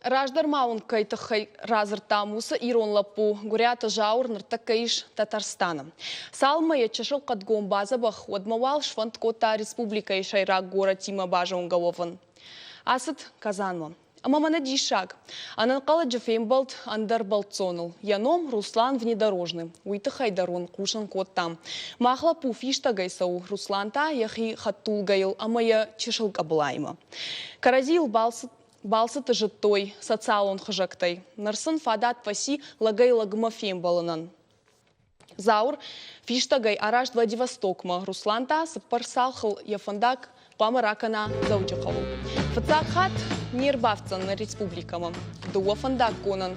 Раздӕр ма уын кӕй тыххӕй радзырдтам, уыцы ирон лӕппу Гуыриаты Зауыр ныртӕккӕ ис Татарстаны. Цалынмӕ йӕ чысыл хъӕдгом бадзӕбӕх, уӕдмӕ уал сфӕнд кодта республикӕйы сӕйраг горӕтимӕ базонгӕ уӕвын. Ацыд Казанмӕ. Ӕмӕ мӕнӕ диссаг! Ӕнӕнхъӕлӕджы фембӕлд ӕндӕр бӕлццоныл. Йӕ ном Руслан Внедорожный. Уый тыххӕй дӕр уын хъусын кодтам. Мах лӕппу фистӕгӕй цӕуы, Руслан та йӕхи хӕдтулгӕйыл ӕмӕ йӕ чысыл къӕбылаимӕ. Кӕрӕдзийыл балцыты зыдтой социалон хызӕгтӕй. Ныр сын фадат фӕци лӕгӕй-лӕгмӕ фембӕлынӕн. Зауыр фистӕгӕй араст Владивостокмӕ, Руслан та цыппар цалхыл йӕ фӕндаг хъуамӕ ракӕна Дзӕуджыхъӕуыл. Фыццаг хатт не рбафтдзӕн нӕ республикӕмӕ. Дыууӕ фӕндаггонӕн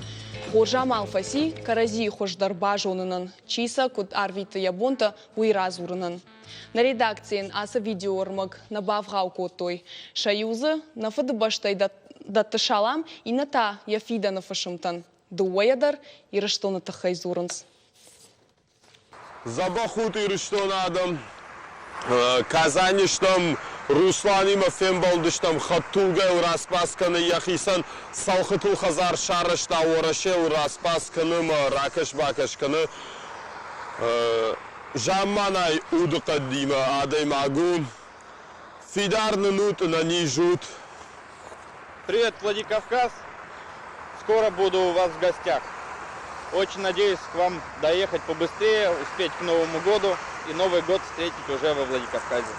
хорз амал фӕци кӕрӕдзийы хуыздӕр базонынӕн, чи сӕ куыд арвиты йӕ бонтӕ, уый радзурынӕн. Нӕ редакцийӕн ацы видеоӕрмӕг нӕ бавгъау кодтой. Сӕ иу дзы нӕ фыдыбӕстӕй дӕтты салам, иннӕ та йӕ фидӕны фысымтӕн. Дыууӕйӕ дӕр Ирыстоны тыххӕй дзурынц. Дзӕбӕх ут, Ирыстоны адӕм! Казани стӕм, Русланимӕ фембӕлдыстӕм, хӕдтулгӕйыл распас кӕны йӕхицӕн цӕлхытыл хӕдзар сарӕзта, Уӕрӕсейыл распас кӕны ӕмӕ ракӕс-бакӕс кӕны. Замманай удыхъӕдимӕ адӕймаг у. Фидар нын ут, ӕнӕниз ут. Привет, Владикавказ! Скоро буду у вас в гостях. Очень надеюсь к вам доехать побыстрее, успеть к Новому году и Новый год встретить уже во Владикавказе.